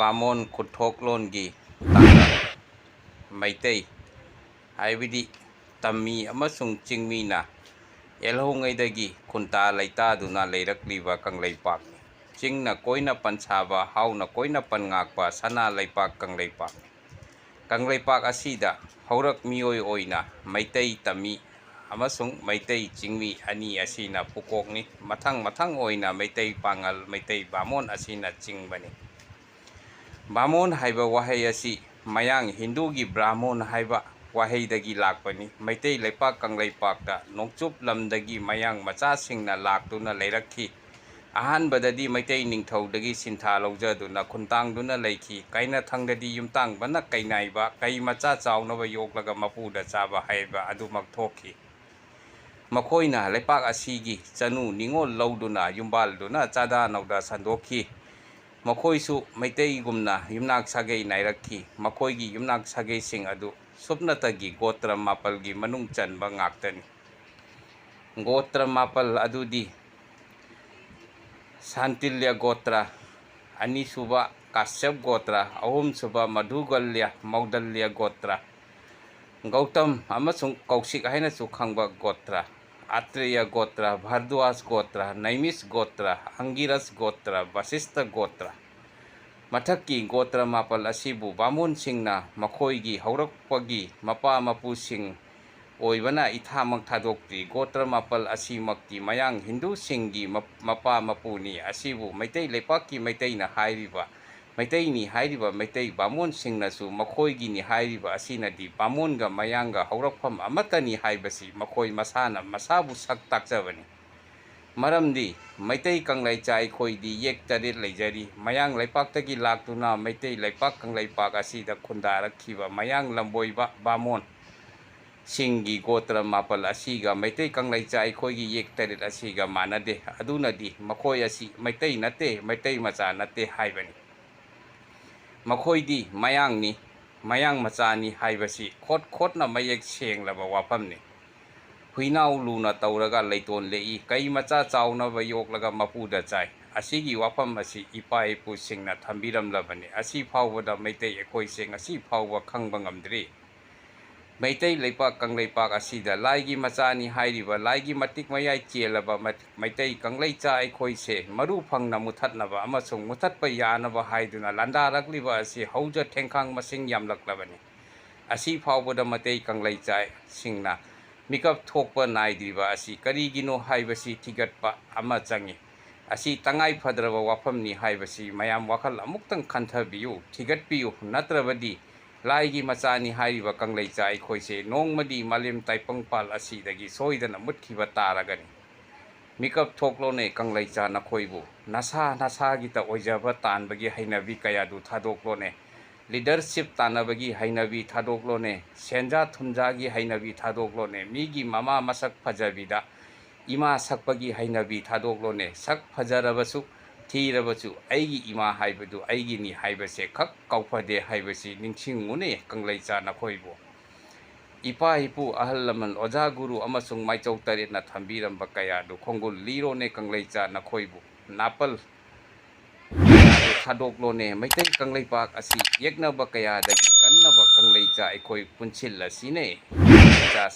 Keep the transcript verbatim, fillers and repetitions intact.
ꯕꯥꯃꯣꯟ ꯈꯨꯊꯣꯛꯂꯣꯟꯒꯤ ꯃꯇꯥꯡꯗ꯫ ꯃꯩꯇꯩ ꯍꯥꯏꯕꯗꯤ ꯇꯝꯃꯤ ꯑꯃꯁꯨꯡ ꯆꯤꯡꯃꯤꯅ ꯑꯦꯜꯍꯧꯉꯩꯗꯒꯤ ꯈꯨꯟꯇꯥ ꯂꯩꯇꯥꯗꯨꯅ ꯂꯩꯔꯛꯂꯤꯕ ꯀꯪꯂꯩꯄꯥꯛꯅꯤ꯫ ꯆꯤꯡꯅ ꯀꯣꯏꯅ ꯄꯟꯁꯥꯕ, ꯍꯥꯎꯅ ꯀꯣꯏꯅ ꯄꯟꯉꯥꯛꯄ ꯁꯅꯥ ꯂꯩꯄꯥꯛ ꯀꯪꯂꯩꯄꯥꯛꯅꯤ꯫ ꯀꯪꯂꯩꯄꯥꯛ ꯑꯁꯤꯗ ꯍꯧꯔꯛ ꯃꯤꯑꯣꯏ ꯑꯣꯏꯅ ꯃꯩꯇꯩ ꯇꯝꯃꯤ ꯑꯃꯁꯨꯡ ꯃꯩꯇꯩ ꯆꯤꯡꯃꯤ ꯑꯅꯤ ꯑꯁꯤꯅ ꯄꯨꯀꯣꯛꯅꯤ꯫ ꯃꯊꯪ ꯃꯊꯪ ꯑꯣꯏꯅ ꯃꯩꯇꯩ ꯄꯥꯉꯜ, ꯃꯩꯇꯩ ꯕꯥꯃꯣꯟ ꯑꯁꯤꯅꯆꯤꯡꯕꯅꯤ꯫ ꯕꯥꯃꯣꯟ ꯍꯥꯏꯕ ꯋꯥꯍꯩ ꯑꯁꯤ ꯃꯌꯥꯡ ꯍꯤꯟꯗꯨꯒꯤ ꯕ꯭ꯔꯥꯍꯃꯣꯟ ꯍꯥꯏꯕ ꯋꯥꯍꯩꯗꯒꯤ ꯂꯥꯛꯄꯅꯤ꯫ ꯃꯩꯇꯩ ꯂꯩꯄꯥꯛ ꯀꯪꯂꯩꯄꯥꯛꯇ ꯅꯣꯡꯆꯨꯞ ꯂꯝꯗꯒꯤ ꯃꯌꯥꯡ ꯃꯆꯥꯁꯤꯡꯅ ꯂꯥꯛꯇꯨꯅ ꯂꯩꯔꯛꯈꯤ꯫ ꯑꯍꯥꯟꯕꯗꯗꯤ ꯃꯩꯇꯩ ꯅꯤꯡꯊꯧꯗꯒꯤ ꯁꯤꯟꯊꯥ ꯂꯧꯖꯗꯨꯅ ꯈꯨꯟꯇꯥꯡꯗꯨꯅ ꯂꯩꯈꯤ꯫ ꯀꯥꯏꯅꯊꯪꯗꯗꯤ ꯌꯨꯝꯇꯥꯡꯕꯅ ꯀꯩꯅꯥꯏꯕ, ꯀꯩ ꯃꯆꯥ ꯆꯥꯎꯅꯕ ꯌꯣꯛꯂꯒ ꯃꯄꯨꯗ ꯆꯥꯕ ꯍꯥꯏꯕ ꯑꯗꯨꯃꯛ ꯊꯣꯛꯈꯤ꯫ ꯃꯈꯣꯏꯅ ꯂꯩꯄꯥꯛ ꯑꯁꯤꯒꯤ ꯆꯅꯨ ꯅꯤꯉꯣꯜ ꯂꯧꯗꯨꯅ ꯌꯨꯝꯕꯥꯜꯗꯨꯅ ꯆꯥꯗꯥ ꯅꯧꯗꯥ ꯁꯟꯗꯣꯛꯈꯤ꯫ ꯃꯈꯣꯏꯁꯨ ꯃꯩꯇꯩꯒꯨꯝꯅ ꯌꯨꯝꯅꯥꯛ ꯁꯥꯒꯩ ꯅꯥꯏꯔꯛꯈꯤ꯫ ꯃꯈꯣꯏꯒꯤ ꯌꯨꯝꯅꯥꯛ ꯁꯥꯒꯩꯁꯤꯡ ꯑꯗꯨ ꯁꯨꯞꯅꯇꯒꯤ ꯒꯣꯇ꯭ꯔ ꯃꯥꯄꯜꯒꯤ ꯃꯅꯨꯡ ꯆꯟꯕ ꯉꯥꯛꯇꯅꯤ꯫ ꯒꯣꯇ꯭ꯔ ꯃꯥꯄꯜ ꯑꯗꯨꯗꯤ ꯁꯥꯟꯇꯤꯜꯌ ꯒꯣꯇ꯭ꯔ, ꯑꯅꯤꯁꯨꯕ ꯀꯥꯁ꯭ꯌꯞ ꯒꯣꯇ꯭ꯔ, ꯑꯍꯨꯝꯁꯨꯕ ꯃꯙꯨꯒꯜꯌ ꯃꯧꯗꯜꯌ ꯒꯣꯇ꯭ꯔ, ꯒꯧꯇꯝ ꯑꯃꯁꯨꯡ ꯀꯧꯁꯤꯛ ꯍꯥꯏꯅꯁꯨ ꯈꯪꯕ ꯒꯣꯇ꯭ꯔ, ꯑꯇ꯭ꯔꯦꯌ ꯒꯣꯇ꯭ꯔ, ꯚꯥꯔꯗ꯭ꯋꯥꯖ ꯒꯣꯇ꯭ꯔ, ꯅꯩꯃꯤꯁ ꯒꯣꯇ꯭ꯔ, ꯑꯪꯒꯤꯔꯁ ꯒꯣꯇ꯭ꯔ, ꯚꯁꯤꯁ꯭ꯇ ꯒꯣꯇ꯭ꯔ꯫ ꯃꯊꯛꯀꯤ ꯒꯣꯇ꯭ꯔ ꯃꯥꯄꯜ ꯑꯁꯤꯕꯨ ꯕꯥꯃꯣꯟꯁꯤꯡꯅ ꯃꯈꯣꯏꯒꯤ ꯍꯧꯔꯛꯄꯒꯤ ꯃꯄꯥ ꯃꯄꯨꯁꯤꯡ ꯑꯣꯏꯕꯅ ꯏꯊꯥꯃꯛ ꯊꯥꯗꯣꯛꯇ꯭ꯔꯤ꯫ ꯒꯣꯇ꯭ꯔ ꯃꯥꯄꯜ ꯑꯁꯤꯃꯛꯇꯤ ꯃꯌꯥꯡ ꯍꯤꯟꯗꯨꯁꯤꯡꯒꯤ ꯃ-, ꯃꯄꯥ ꯃꯄꯨꯅꯤ꯫ ꯑꯁꯤꯕꯨ ꯃꯩꯇꯩ ꯂꯩꯄꯥꯛꯀꯤ ꯃꯩꯇꯩꯅ ꯍꯥꯏꯔꯤꯕ, ꯃꯩꯇꯩꯅꯤ ꯍꯥꯏꯔꯤꯕ ꯃꯩꯇꯩ ꯕꯥꯃꯣꯟꯁꯤꯡꯅꯁꯨ ꯃꯈꯣꯏꯒꯤꯅꯤ ꯍꯥꯏꯔꯤꯕ ꯑꯁꯤꯅꯗꯤ ꯕꯥꯃꯣꯟꯒ ꯃꯌꯥꯡꯒ ꯍꯧꯔꯛꯐꯝ ꯑꯃꯠꯇꯅꯤ ꯍꯥꯏꯕꯁꯤ ꯃꯈꯣꯏ ꯃꯁꯥꯅ ꯃꯁꯥꯕꯨ ꯁꯛ ꯇꯥꯛꯆꯕꯅꯤ꯫ ꯃꯔꯝꯗꯤ ꯃꯩꯇꯩ ꯀꯪꯂꯩꯆꯥ ꯑꯩꯈꯣꯏꯗꯤ ꯌꯦꯛ ꯇꯔꯦꯠ ꯂꯩꯖꯔꯤ꯫ ꯃꯌꯥꯡ ꯂꯩꯄꯥꯛꯇꯒꯤ ꯂꯥꯛꯇꯨꯅ ꯃꯩꯇꯩ ꯂꯩꯄꯥꯛ ꯀꯪꯂꯩꯄꯥꯛ ꯑꯁꯤꯗ ꯈꯨꯟꯗꯥꯔꯛꯈꯤꯕ ꯃꯌꯥꯡ ꯂꯝꯕꯣꯏꯕ ꯕꯥꯃꯣꯟ ꯁꯤꯡꯒꯤ ꯒꯣꯇ꯭ꯔ ꯃꯥꯄꯜ ꯑꯁꯤꯒ ꯃꯩꯇꯩ ꯀꯪꯂꯩꯆꯥ ꯑꯩꯈꯣꯏꯒꯤ ꯌꯦꯛ ꯇꯔꯦꯠ ꯑꯁꯤꯒ ꯃꯥꯟꯅꯗꯦ꯫ ꯑꯗꯨꯅꯗꯤ ꯃꯈꯣꯏ ꯑꯁꯤ ꯃꯩꯇꯩ ꯅꯠꯇꯦ, ꯃꯩꯇꯩ ꯃꯆꯥ ꯅꯠꯇꯦ ꯍꯥꯏꯕꯅꯤ꯫ ꯃꯈꯣꯏꯗꯤ ꯃꯌꯥꯡꯅꯤ, ꯃꯌꯥꯡ ꯃꯆꯥꯅꯤ ꯍꯥꯏꯕꯁꯤ ꯈꯣꯠ ꯈꯣꯠꯅ ꯃꯌꯦꯛ ꯁꯦꯡꯂꯕ ꯋꯥꯐꯝꯅꯤ꯫ ꯍꯨꯏꯅꯥꯎ ꯂꯨꯅ ꯇꯧꯔꯒ ꯂꯩꯇꯣꯟ ꯂꯦꯛꯏ, ꯀꯩ ꯃꯆꯥ ꯆꯥꯎꯅꯕ ꯌꯣꯛꯂꯒ ꯃꯄꯨꯗ ꯆꯥꯏ꯫ ꯑꯁꯤꯒꯤ ꯋꯥꯐꯝ ꯑꯁꯤ ꯏꯄꯥ ꯏꯄꯨꯁꯤꯡꯅ ꯊꯝꯕꯤꯔꯝꯂꯕꯅꯤ꯫ ꯑꯁꯤ ꯐꯥꯎꯕꯗ ꯃꯩꯇꯩ ꯑꯩꯈꯣꯏꯁꯦ ꯉꯁꯤ ꯐꯥꯎꯕ ꯈꯪꯕ ꯉꯝꯗ꯭ꯔꯤ꯫ ꯃꯩꯇꯩ ꯂꯩꯄꯥꯛ ꯀꯪꯂꯩꯄꯥꯛ ꯑꯁꯤꯗ ꯂꯥꯏꯒꯤ ꯃꯆꯥꯅꯤ ꯍꯥꯏꯔꯤꯕ, ꯂꯥꯏꯒꯤ ꯃꯇꯤꯛ ꯃꯌꯥꯏ ꯆꯦꯜꯂꯕ ꯃꯩꯇꯩ ꯀꯪꯂꯩꯆꯥ ꯑꯩꯈꯣꯏꯁꯦ ꯃꯔꯨ ꯐꯪꯅ ꯃꯨꯊꯠꯅꯕ ꯑꯃꯁꯨꯡ ꯃꯨꯊꯠꯄ ꯌꯥꯅꯕ ꯍꯥꯏꯗꯨꯅ ꯂꯥꯟꯗꯥꯔꯛꯂꯤꯕ ꯑꯁꯤ ꯍꯧꯖ ꯊꯦꯡꯈꯥꯡ ꯃꯁꯤꯡ ꯌꯥꯝꯂꯛꯂꯕꯅꯤ꯫ ꯑꯁꯤ ꯐꯥꯎꯕꯗ ꯃꯩꯇꯩ ꯀꯪꯂꯩꯆꯥꯁꯤꯡꯅ ꯃꯤꯀꯞ ꯊꯣꯛꯄ ꯅꯥꯏꯗ꯭ꯔꯤꯕ ꯑꯁꯤ ꯀꯔꯤꯒꯤꯅꯣ ꯍꯥꯏꯕꯁꯤ ꯊꯤꯒꯠꯄ ꯑꯃ ꯆꯪꯏ꯫ ꯑꯁꯤ ꯇꯉꯥꯏ ꯐꯗ꯭ꯔꯕ ꯋꯥꯐꯝꯅꯤ ꯍꯥꯏꯕꯁꯤ ꯃꯌꯥꯝ ꯋꯥꯈꯜ ꯑꯃꯨꯛꯇꯪ ꯈꯟꯊꯕꯤꯌꯨ, ꯊꯤꯒꯠꯄꯤꯌꯨ꯫ ꯅꯠꯇ꯭ꯔꯕꯗꯤ ꯂꯥꯏꯒꯤ ꯃꯆꯥꯅꯤ ꯍꯥꯏꯔꯤꯕ ꯀꯪꯂꯩꯆꯥ ꯑꯩꯈꯣꯏꯁꯦ ꯅꯣꯡꯃꯗꯤ ꯃꯥꯂꯦꯝ ꯇꯥꯏꯕꯪꯄꯥꯜ ꯑꯁꯤꯗꯒꯤ ꯁꯣꯏꯗꯅ ꯃꯨꯠꯈꯤꯕ ꯇꯥꯔꯒꯅꯤ꯫ ꯃꯤꯀꯞ ꯊꯣꯛꯂꯣꯅꯦ ꯀꯪꯂꯩꯆꯥ ꯅꯈꯣꯏꯕꯨ, ꯅꯁꯥ ꯅꯁꯥꯒꯤꯇ ꯑꯣꯏꯖꯕ ꯇꯥꯟꯕꯒꯤ ꯍꯩꯅꯕꯤ ꯀꯌꯥꯗꯨ ꯊꯥꯗꯣꯛꯂꯣꯅꯦ꯫ ꯂꯤꯗꯔꯁꯤꯞ ꯇꯥꯟꯅꯕꯒꯤ ꯍꯩꯅꯕꯤ ꯊꯥꯗꯣꯛꯂꯣꯅꯦ꯫ ꯁꯦꯟꯖꯥ ꯊꯨꯝꯖꯥꯒꯤ ꯍꯩꯅꯕꯤ ꯊꯥꯗꯣꯛꯂꯣꯅꯦ꯫ ꯃꯤꯒꯤ ꯃꯃꯥ ꯃꯁꯛ ꯐꯖꯕꯤꯗ ꯏꯃꯥ ꯁꯛꯄꯒꯤ ꯍꯩꯅꯕꯤ ꯊꯥꯗꯣꯛꯂꯣꯅꯦ꯫ ꯁꯛ ꯐꯖꯔꯕꯁꯨ ꯊꯤꯔꯕꯁꯨ ꯑꯩꯒꯤ ꯏꯃꯥ ꯍꯥꯏꯕꯗꯨ ꯑꯩꯒꯤꯅꯤ ꯍꯥꯏꯕꯁꯦ ꯈꯛ ꯀꯥꯎꯐꯗꯦ ꯍꯥꯏꯕꯁꯤ ꯅꯤꯡꯁꯤꯡꯉꯨꯅꯦ ꯀꯪꯂꯩꯆꯥ ꯅꯈꯣꯏꯕꯨ꯫ ꯏꯄꯥ ꯏꯄꯨ, ꯑꯍꯜ ꯂꯃꯟ, ꯑꯣꯖꯥ ꯒꯨꯔꯨ ꯑꯃꯁꯨꯡ ꯃꯥꯏꯆꯧ ꯇꯔꯦꯠꯅ ꯊꯝꯕꯤꯔꯝꯕ ꯀꯌꯥꯗꯨ ꯈꯣꯡꯒꯨꯜ ꯂꯤꯔꯣꯅꯦ ꯀꯪꯂꯩꯆꯥ ꯅꯈꯣꯏꯕꯨ꯫ ꯅꯥꯄꯜ ꯊꯥꯗꯣꯛꯂꯣꯅꯦ꯫ ꯃꯩꯇꯩ ꯀꯪꯂꯩꯄꯥꯛ ꯑꯁꯤ ꯌꯦꯛꯅꯕ ꯀꯌꯥꯗꯒꯤ ꯀꯟꯅꯕ ꯀꯪꯂꯩꯆꯥ ꯑꯩꯈꯣꯏ ꯄꯨꯟꯁꯤꯜꯂꯁꯤꯅꯦ꯫ ꯀꯪꯂꯩꯆꯥ